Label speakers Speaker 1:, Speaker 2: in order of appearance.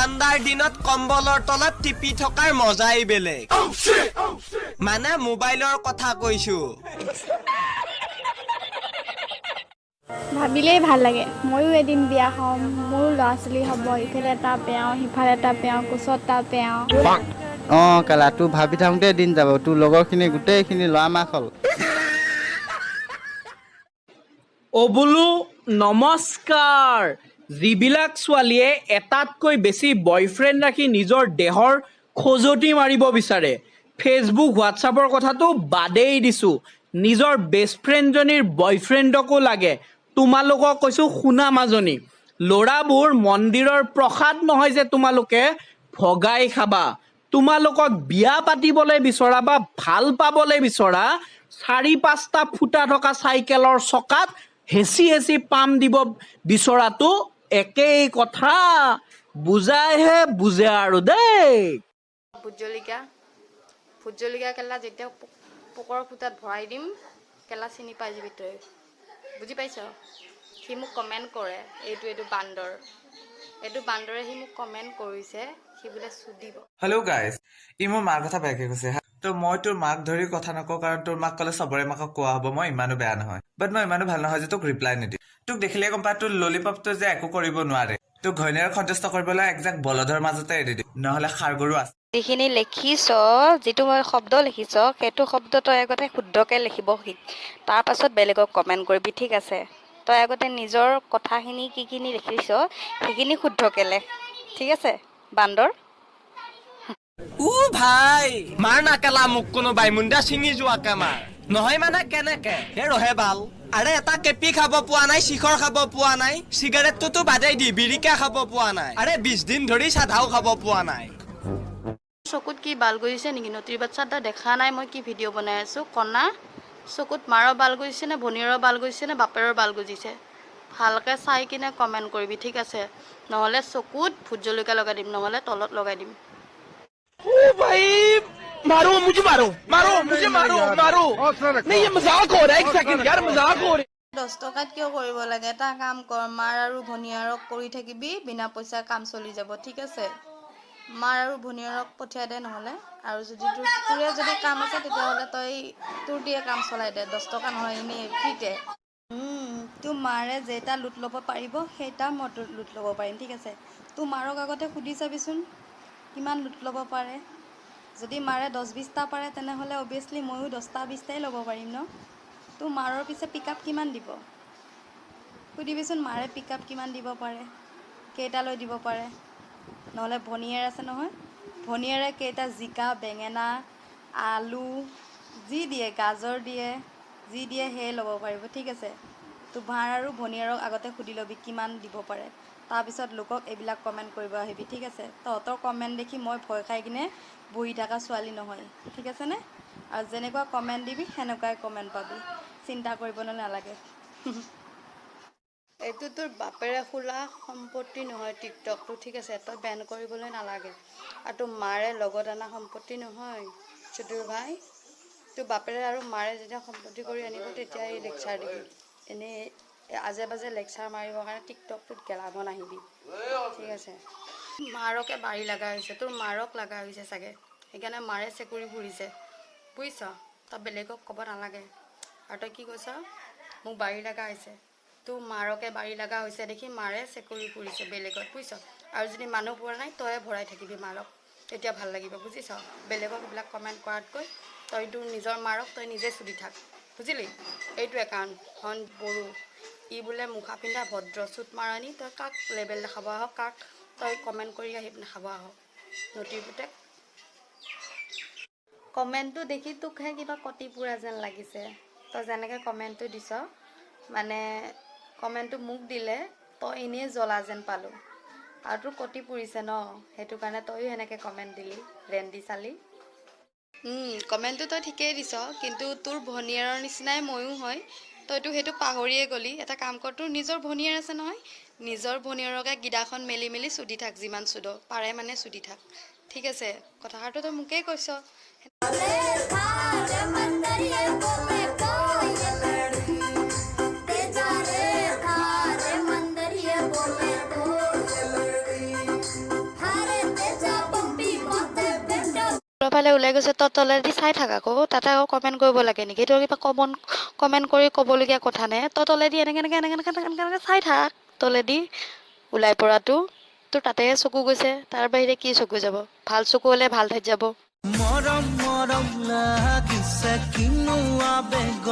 Speaker 1: ঠাণ্ডাৰ দিনত কম্বলৰ তলত টিপি থকাৰ মজাই বেলেগ। মানে মোবাইলৰ কথা কৈছো।
Speaker 2: ভাবিলেই ভাল লাগে, ময়ো এদিন বিয়া হ'ম, মোৰো ল'ৰা ছোৱালী হ'ব, ইফালে এটা পেওঁ, সিফালে এটা পেওঁ, কোচত এটা পেওঁ।
Speaker 3: অঁ কেলা, তোৰ ভাবি থাকোঁতে দিন যাব। তোৰ লগৰখিনি গোটেইখিনি ল'ৰা মাক হ'ল।
Speaker 4: অ' বোলো নমস্কাৰ। যিবিলাক ছোৱালীয়ে এটাতকৈ বেছি বয়ফ্ৰেণ্ড ৰাখি নিজৰ দেহৰ খজুৱতি মাৰিব বিচাৰে, ফেচবুক হোৱাটছআপৰ কথাটো বাদেই দিছোঁ, নিজৰ বেষ্ট ফ্ৰেণ্ডজনীৰ বয়ফ্ৰেণ্ডকো লাগে। তোমালোকক কৈছোঁ শুনা মাজনী, ল'ৰাবোৰ মন্দিৰৰ প্ৰসাদ নহয় যে তোমালোকে ভগাই খাবা। তোমালোকক বিয়া পাতিবলৈ বিচৰা বা ভাল পাবলৈ বিচৰা 4-5টা ফুটা থকা চাইকেলৰ চকাত হেঁচি হেঁচি পাম দিব বিচৰাটো একেই কথা। বুজাইহে বুজে আৰু দেই।
Speaker 5: ভোট জলকীয়া, ভোট জলকীয়া কেলা যেতিয়া পোকৰ ফুটাত ভৰাই দিম কেলা চিনি পাই যাবি তই, বুজি পাইছ? সি মোক কমেণ্ট কৰে, এইটো বান্দৰ, এইটো বান্দৰে সি মোক কমেণ্ট কৰিছে, সি বোলে চুদিব।
Speaker 6: হেল্ল' গাইজ, ই মোৰ মাৰ কথা বেয়াকে কৈছে হা। তো মই তোৰ মাক ধৰি কথা নকওঁ, কাৰণ তোৰ মাক ক'লে চবৰে মাকক কোৱা হ'ব। মই ইমানো বেয়া নহয়, বাট মই ইমানো ভাল নহয় যে তোক ৰিপ্লাই নিদিম। তোক দেখিলে গম পা তোৰ ললিপপটো যে একো কৰিব নোৱাৰে। তোক ঘৈণীয়েৰক সন্তুষ্ট কৰিবলৈ একজাক বলধৰ মাজতে এৰি দিম, নহ'লে ষাঁড় গৰু আছে।
Speaker 7: যিখিনি লিখিছ, যিটো মই শব্দ লিখিছ, সেইটো শব্দ তই আগতে শুদ্ধকৈ লিখিব শিক, তাৰপাছত বেলেগক কমেণ্ট কৰিবি, ঠিক আছে? তই আগতে নিজৰ কথাখিনি কিখিনি লিখিছ সেইখিনি শুদ্ধকৈ লেখ, ঠিক আছে বান্দৰ?
Speaker 1: উ ভাই, মাৰ না কেলা মোক কোনোবাই মুণ্ডা ছিঙি যোৱাকে মাৰ। নহয় মানে কেনেকে হে ৰহে বাল। আৰে এটা কেপি খাব পোৱা নাই, শিখৰ খাব পোৱা নাই, চিগাৰেটটোতো বাদেই দি বিৰিকা খাব পোৱা নাই, আৰে 20 দিন ধৰি চাধাও খাব পোৱা নাই।
Speaker 5: চকুত কি বাল গজিছে নেকি নতিৰ বাচ্চা? তই দেখা নাই মই কি ভিডিঅ' বনাই আছো? কণা চকুত মাৰৰ বাল গজিছে নে ভনীয়েৰৰ বাল গজিছে নে বাপেৰৰ বাল গজিছে? ভালকে চাই কিনে কমেণ্ট কৰিবি, ঠিক আছে? নহ'লে চকুত ভোট জলকীয়া লগাই দিম, নহ'লে তলত লগাই দিম।
Speaker 8: भाई मारो मुझे, मारो मारो मुझे, मारो मारो, नहीं ये मजाक हो रहा है, एक सेकंड यार मजाक हो रहा है।
Speaker 5: 10 টকাত কিয় কৰিব লাগে? এটা কাম কৰ, মাৰ আৰু ভনীয়েৰক কৰি থাকিবি, বিনা পইচাৰ কাম চলি যাব, ঠিক আছে? মাৰ আৰু ভনীয়েৰক পঠিয়াই দে নহ'লে। আৰু যদি তোৰে যদি কাম আছে তেতিয়াহ'লে তই তোৰ দিয়ে কাম চলাই দে, 10 টকা নহয় এনেই ফ্ৰীতে।
Speaker 7: তোৰ মাৰে যেইটা লোট ল'ব পাৰিব সেইটা মই তোৰ লোট ল'ব পাৰিম, ঠিক আছে? তোৰ মাৰক আগতে সুধি চাবিচোন কিমান লোট ল'ব পাৰে। যদি মাৰে 10-20টা পাৰে তেনেহ'লে অভিয়াছলি ময়ো 10টা 20টাই ল'ব পাৰিম ন? তোৰ মাৰৰ পিছে পিক আপ কিমান দিব সুধিবিচোন, মাৰে পিক আপ কিমান দিব পাৰে, কেইটালৈ দিব পাৰে। নহ'লে ভনীয়েৰ আছে নহয়, ভনীয়েৰে কেইটা জিকা, বেঙেনা, আলু যি দিয়ে, গাজৰ দিয়ে, যি দিয়ে সেয়ে ল'ব পাৰিব, ঠিক আছে? তোৰ মাৰ আৰু ভনীয়েৰক আগতে সুধি ল'বি কিমান দিব পাৰে, তাৰপিছত লোকক এইবিলাক কমেণ্ট কৰিব আহিবি, ঠিক আছে? তহঁতৰ কমেণ্ট দেখি মই ভয় খাই কিনে বহি থকা ছোৱালী নহয়, ঠিক আছেনে? আৰু যেনেকুৱা কমেণ্ট দিবি সেনেকুৱাই কমেণ্ট পাবি, চিন্তা কৰিবলৈ নালাগে।
Speaker 5: এইটো তোৰ বাপেৰে খোলা সম্পত্তি নহয় টিকটকটো, ঠিক আছে? তই বেন কৰিবলৈ নালাগে। আৰু তোৰ মাৰে লগত অনা সম্পত্তি নহয় চুদুৰ ভাই। তোৰ বাপেৰে আৰু মাৰে যেতিয়া সম্পত্তি কৰি আনিব তেতিয়া এই লেকচাৰ দিবি। এনেই আজে বাজে লেকচাৰ মাৰিবৰ কাৰণে টিকটকটোত গেলাব নাহিবি, ঠিক আছে? মাৰকে বাৰী লগা হৈছে, তোৰ মাৰক লগা হৈছে চাগে, সেইকাৰণে মাৰে চেকুৰি ফুৰিছে, বুজিছ? তই বেলেগক ক'ব নালাগে। আৰু তই কি কৈছ? মোক বাৰী লগা হৈছে। তোৰ মাৰকে বাৰী লগা হৈছে দেখি মাৰে চেকুৰি ফুৰিছে বেলেগত, বুজিছ? আৰু যদি মানুহ পোৱা নাই তয়ে ভৰাই থাকিবি মাৰক, তেতিয়া ভাল লাগিব, বুজিছ? বেলেগক এইবিলাক কমেণ্ট কৰাতকৈ তই তোৰ নিজৰ মাৰক তই নিজে চুদি থাক, বুজিলি? এইটোৱে কাৰণ হন বড়ো ই বোলে মুখা পিন্ধা ভদ্ৰ চুট মাৰণি, তই কাক লেবেল দেখাব আহ, কাক তই কমেণ্ট কৰি আহি দেখাব আহ নতিৰ পুতেক?
Speaker 7: কমেণ্টটো দেখি তোকহে কিবা কটি পুৰা যেন লাগিছে। তই যেনেকৈ কমেণ্টটো দিছ, মানে কমেণ্টটো মোক দিলে তই এনেই জ্বলা যেন পালোঁ, আৰু তোৰ কটি পুৰিছে ন, সেইটো কাৰণে তয়ো সেনেকৈ কমেণ্ট দিলি, ৰেন্দি চালি।
Speaker 5: কমেণ্টটো তই ঠিকেই দিছ, কিন্তু তোৰ ভনীয়েৰৰ নিচিনাই ময়ো হয়, তইতো সেইটো পাহৰিয়ে গ'লি। এটা কাম কৰ, তোৰ নিজৰ ভনীয়েৰ আছে নহয়, নিজৰ ভনীয়েৰকে গিদাখন মেলি মেলি চুদি থাক, যিমান চুদ পাৰে মানে চুদি থাক, ঠিক আছে? কথাষাৰটো তই মোকেই কৈছ। ইফালে ওলাই গৈছে, তই তলেদি চাই থাক আকৌ। তাতে আকৌ কমেণ্ট কৰিব লাগে নেকি? এইটো কিবা কমন কমেণ্ট কৰি ক'বলগীয়া কথা নে? তই তলেদি এনেকৈ এনেকৈ এনেকৈ এনেকৈ এনেকৈ এনেকৈ চাই থাক। তলেদি ওলাই পৰাটো তোৰ তাতেহে চকু গৈছে, তাৰ বাহিৰে কি চকু যাব? ভাল চকু হ'লে ভাল ঠাইত যাব।
Speaker 9: মৰম মৰম লাগিছে কিনো আবেগ।